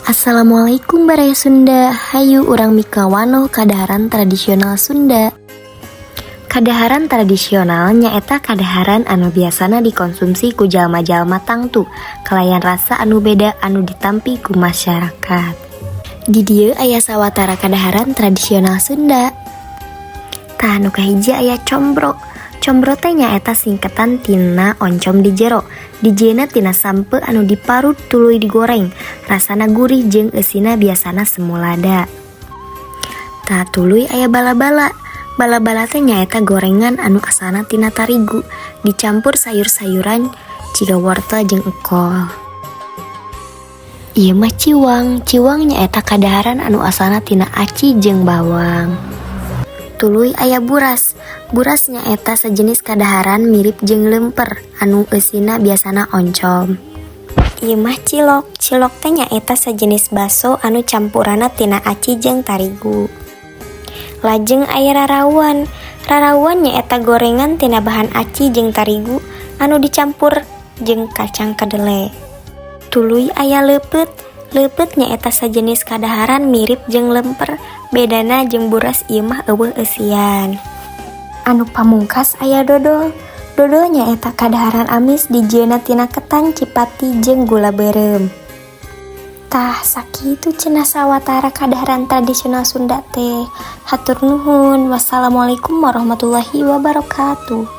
Assalamualaikum, Baraya Sunda. Hayu urang mikawanoh kadaharan tradisional Sunda. Kadaharan tradisional nyaeta kadaharan anu biasana dikonsumsi ku jalma-jalma tangtu kalayan rasa anu beda anu ditampi ku masyarakat. Di dieu aya sawatara kadaharan tradisional Sunda. Tah, nu kahiji aya combro. Combro teh nyaeta singketan tina oncom di jero. Dijieunna tina sampeu anu diparut tuluy digoreng. Rasana gurih jeung eusina biasana semu lada. Tah, tuluy aya bala-bala. Bala-bala teh nyaeta gorengan anu asalna tina tarigu dicampur sayur-sayuran jiga wortel jeung ekol. Ieu mah ciwang. Ciwang nyaeta kadaharan anu asalna tina aci jeung bawang. Tuluy aya buras. Buras nyaeta sajenis kadaharan mirip jeung lemper anu eusina biasana oncom. Ieu mah cilok. Cilok teh nyaeta sajenis baso anu campuranna tina aci jeung tarigu. Lajeng aya rarawuan. Rarawuan nyaeta gorengan tina bahan aci jeung tarigu anu dicampur jeung kacang kedele. Tuluy aya leupeut. Leupeut nyaeta sajenis kadaharan mirip jeung lemper, bedana jeung buras ieu mah euweuh eusian. Anu pamungkas aya dodol. Dodol nyaeta kadaharan amis dijieunna tina ketan cipati jeung gula beureum. Tah, sakitu cenah sawatara kadaharan tradisional Sunda teh. Hatur nuhun. Wassalamualaikum warahmatullahi wabarakatuh.